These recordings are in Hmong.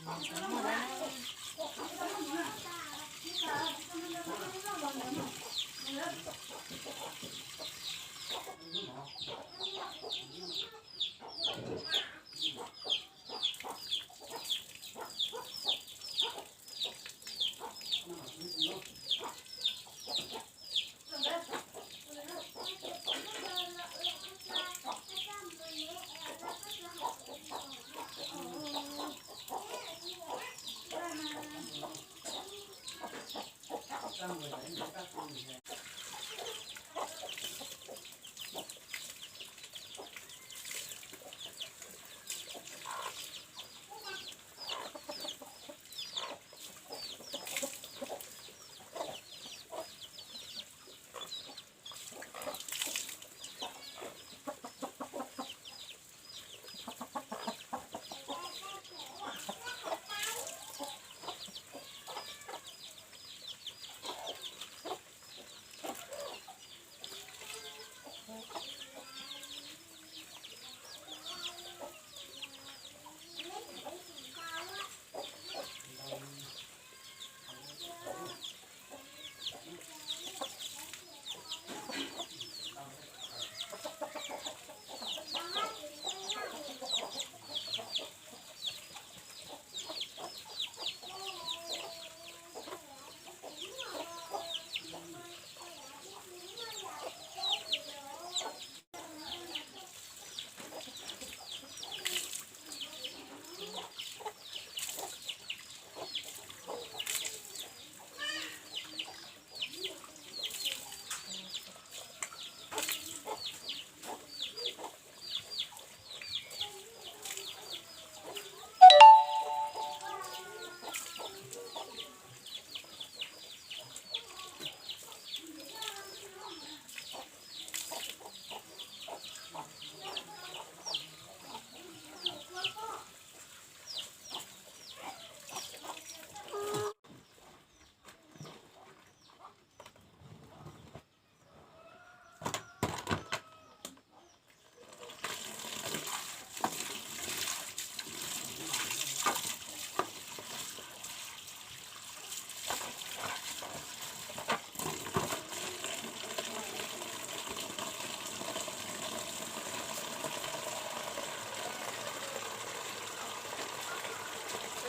Khaub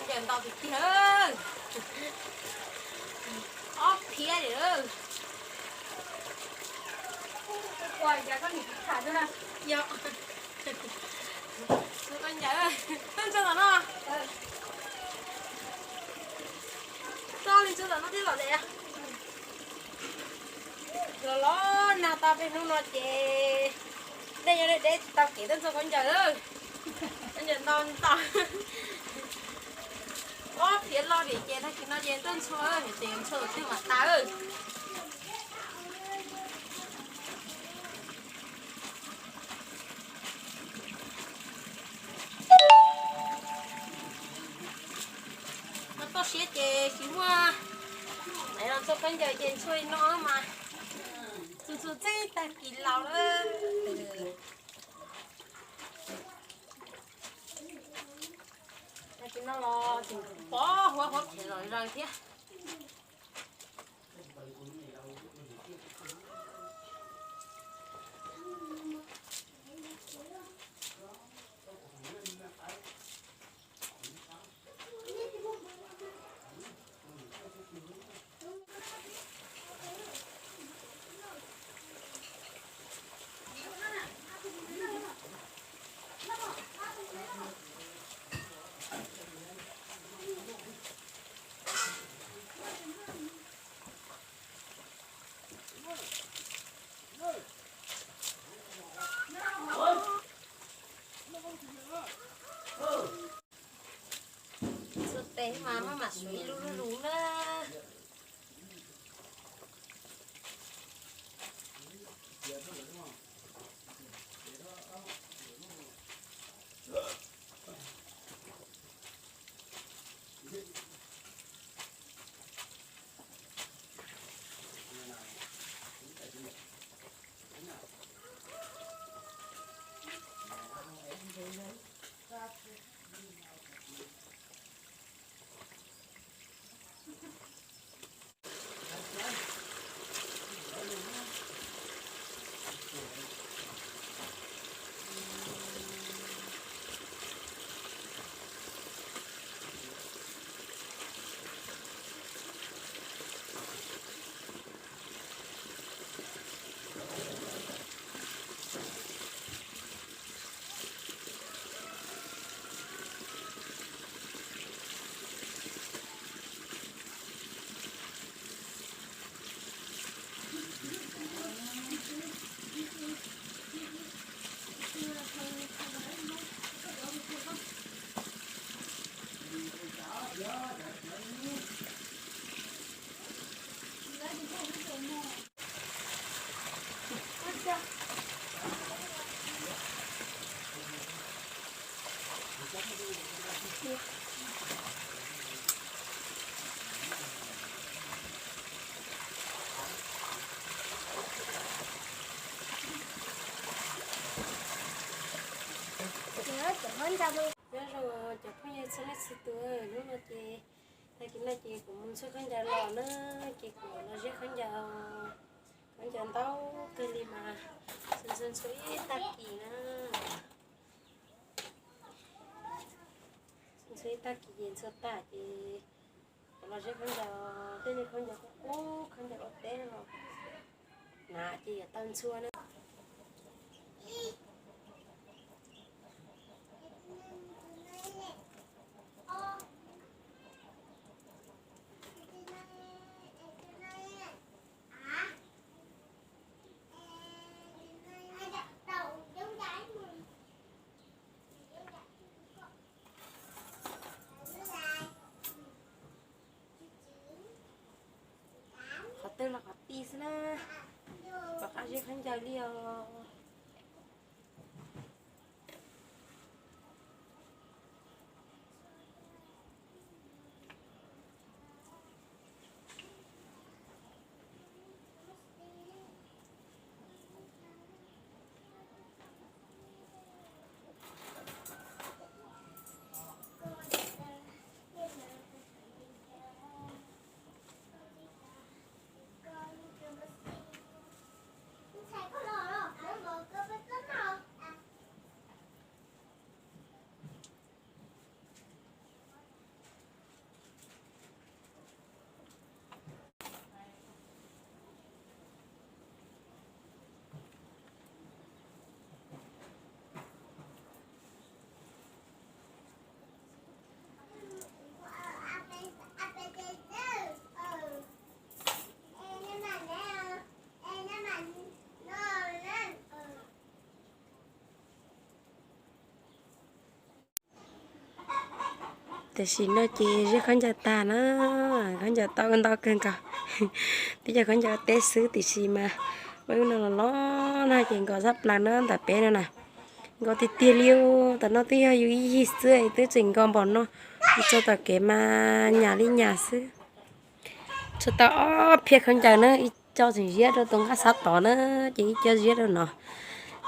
ncaws nto tiag tiag, ob phiab li. Yog, khaub ncaws, tuaj ntsuag tom no, tuaj li ntsuag tom no thiab los de. Los los nag tau peb hnub no ces dej nyob deb deb tsis tau kev tuaj ntxhua khaub ncaws. Khaub ncaws nto nto. Ob phiab loj li ces tag kis no ces tuaj ntxhua, ces ntxhua twg mas tas. No toj siab ces tsis muaj, los ntxhua khaub ncaws ces ntxhua li no mas txhua txhua txij tag kis laus lawm. Tag kis no los tseem pov huab huab phem zom zaws thiab. Txhua tes mas maj mam suav ib lub lub lub na. Nyob zoo cov phooj ywg txhua leej txhua tus, hnub no ces, tag kis no ces kuv mus ntxhua khaub ncaws los na, ces kuv los ziab khaub ncaws, khaub ncaws ntau kawg li mas, ntxhua ntxhua ib tag kis na. Ntxhua ib tag kis ces ntxhua tag ces los ziab khaub ncaws, tej niag khaub ncaws qub qub, khaub ncaws ua teb los na ces yuav tau ntxhua na. Qhov twg los qhov ti xwb na, rov qab ziab khaub ncaws li os. Tam sim no ces ziab khaub ncaws tag na, khaub ncaws tau ntau kawg nkaus. Twb yog khaub ncaws teb xwb tiam sis mas ua ib no los los na ces nkos tshaj plaws na ntawm peb no na. Nkos tiag tiag li, tam no twb yog yus ib yig xwb twb tseem nkos npaum no, txog tom kev mas nyam li nyam xwb. Tshuav tau ob phiab khaub ncaws na, ib co tseem ziab rau tus nqaj xab tod na, ces ib co ziab rau no.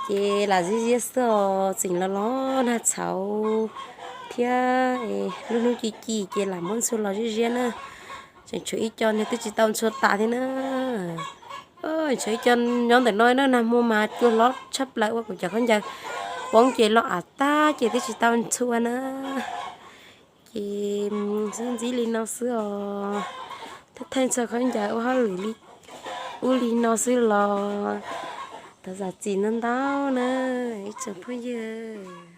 Ces lam ziab ziab xwb os, tseem los los nag txhauv thiab, lub hnub ci ci ces lam muab ntxhua los ziab ziab na. Tseem tshuav ib co niag twb tsis tau ntxhua tas thiab na. Tshuav ib co nyob ntawm no na, nag hmo mas cua hlob tshaj plaws ua kuv cov khaub ncaws poob ces los av tag ces twb tsis tau ntxhua na. Ces ntxib ntxib li no xwb os, thaij thaij ntxhua khaub ncaws ua hauj lwm li ub li no xwb los thov zam txim ntau ntau na ib tsoom phooj ywg.